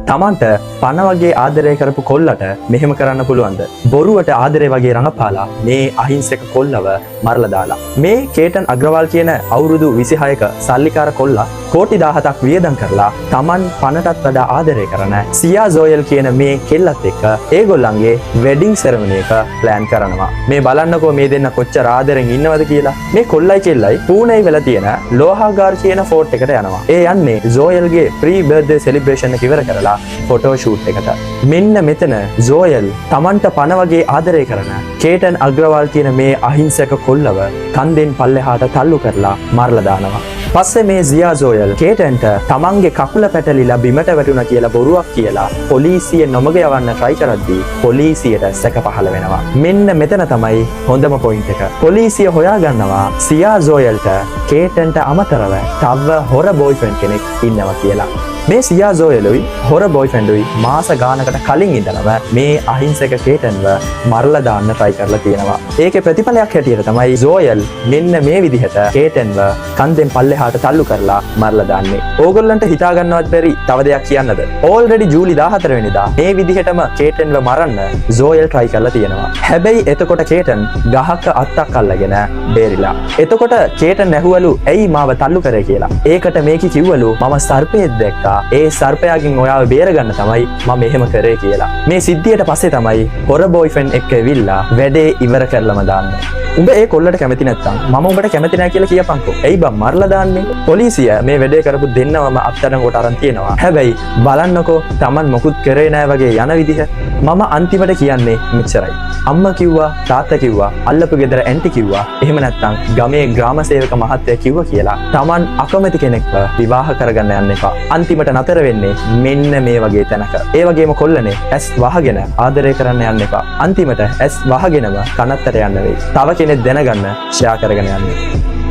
තමන්ට පණ වගේ ආදරය කරපු කොල්ලට මෙහෙම කරන්න පුළුවන්ද? බොරුවට ආදරය වගේ රඟපාලා මේ අහිංසක කොල්ලව මරලා දාලා. මේ කේටන් අග්‍රවාල් කියන අවුරුදු 26ක සල්ලිකාර කොල්ලා කෝටි 17ක් වියදම් කරලා තමන් පණටත් වඩා ආදරය කරන සියා සෝයල් කියන මේ කෙල්ලත් එක්ක ඒගොල්ලන්ගේ වෙඩින් සෙරමනි එක ප්ලෑන් කරනවා. මේ බලන්නකෝ මේ දෙන්න කොච්චර ආදරෙන් ඉන්නවද කියලා. මේ කොල්ලයි කෙල්ලයි පූනේ වල තියෙන ලෝහාගාර් කියන ෆෝට් එකට යනවා. ඒ යන්නේ සෝයල්ගේ ප්‍රී බර්ත්ඩේ සෙලිබ්‍රේෂන් එක ඉවර කරලා ෆොටෝ ෂූට් එකට. මෙන්න මෙතන සෝයල් තමන්ට පණ වගේ ආදරය කරන කේටන් අග්‍රවාල් කියන මේ අහිංසක කොල්ලව කන්දෙන් පල්ලෙහාට තල්ලු කරලා මරලා දානවා. පස්සේ මේ සියා සෝයල් කේටන්ට තමන්ගේ කකුල පැටලිලා බිමට වැටුණා කියලා බොරුවක් කියලා පොලිසිය නොමග යවන්න try කරද්දී පොලිසියට සැක පහළ වෙනවා. මෙන්න මෙතන තමයි හොඳම පොයින්ට් එක. පොලිසිය හොයාගන්නවා සියා සෝයල්ට කේටන්ට අමතරව තව හොර බොයිෆ්‍රෙන්ඩ් කෙනෙක් ඉන්නවා කියලා. මේ සියා සෝයලුයි හොර බොයිෆ්‍රෙන්ඩුයි මාස ගානකට කලින් ඉඳලම මේ අහිංසක කේටන්ව මරලා දාන්න try කරලා තියෙනවා. ඒකේ ප්‍රතිඵලයක් හැටියට තමයි සෝයල් මෙන්න මේ විදිහට කේටන්ව කන්දෙන් පල්ලෙහාට තල්ලු කරලා මරලා දාන්නේ. ඕගොල්ලන්ට හිතා ගන්නවත් බැරි තව දෙයක් කියන්නද? ඕල්රෙඩි ජූලි 14 වෙනිදා මේ විදිහටම කේටන්ව මරන්න සෝයල් try කරලා තියෙනවා. හැබැයි එතකොට කේටන් ගහක අත්තක් අල්ලගෙන බේරිලා. එතකොට කේටන් ඇහුවලු ඇයි මාව තල්ලු කරේ කියලා. ඒකට මේකි කිව්වලු මම සර්පයෙක් දැක්කා. ඒ සර්පයාගෙන් ඔයාව බේරගන්න තමයි මම එහෙම කරේ කියලා. මේ සිද්ධියට පස්සේ තමයි හොර බොයිෆ්‍රෙන්ඩ් එක්ක ඇවිල්ලා වැඩේ ඉවර කරලම දාන්නේ. උඹ ඒ කොල්ලට කැමති නැත්තම් මම උඹට කැමති නෑ කියලා කියපන්කෝ. ඇයි බං මරලා දාන්නේ? පොලිසිය මේ වැඩේ කරපු දෙන්නවම අත්අඩංගුවට අරන් තියෙනවා. හැබැයි බලන්නකෝ තමන් මොකුත් කරේ නෑ වගේ යන විදිහ. මම අන්තිමට කියන්නේ මෙච්චරයි. අම්මා කිව්වා, තාත්තා කිව්වා, අල්ලපු ගෙදර ඇන්ටි කිව්වා, එහෙම නැත්තම් ගමේ ග්‍රාම සේවක මහත්තයා කිව්වා කියලා තමන් අකමැති කෙනෙක්ව විවාහ කරගන්න යන්න එපා. අන්තිමට නතර වෙන්නේ මෙන්න මේ වගේ තැනක. ඒ වගේම කොල්ලනේ, ඇස් වහගෙන ආදරය කරන්න යන්න එපා. අන්තිමට ඇස් වහගෙනම කනත්තට යන්න වෙයි. තව කෙනෙක් දැනගන්න ෂෙයා කරගෙන යන්න.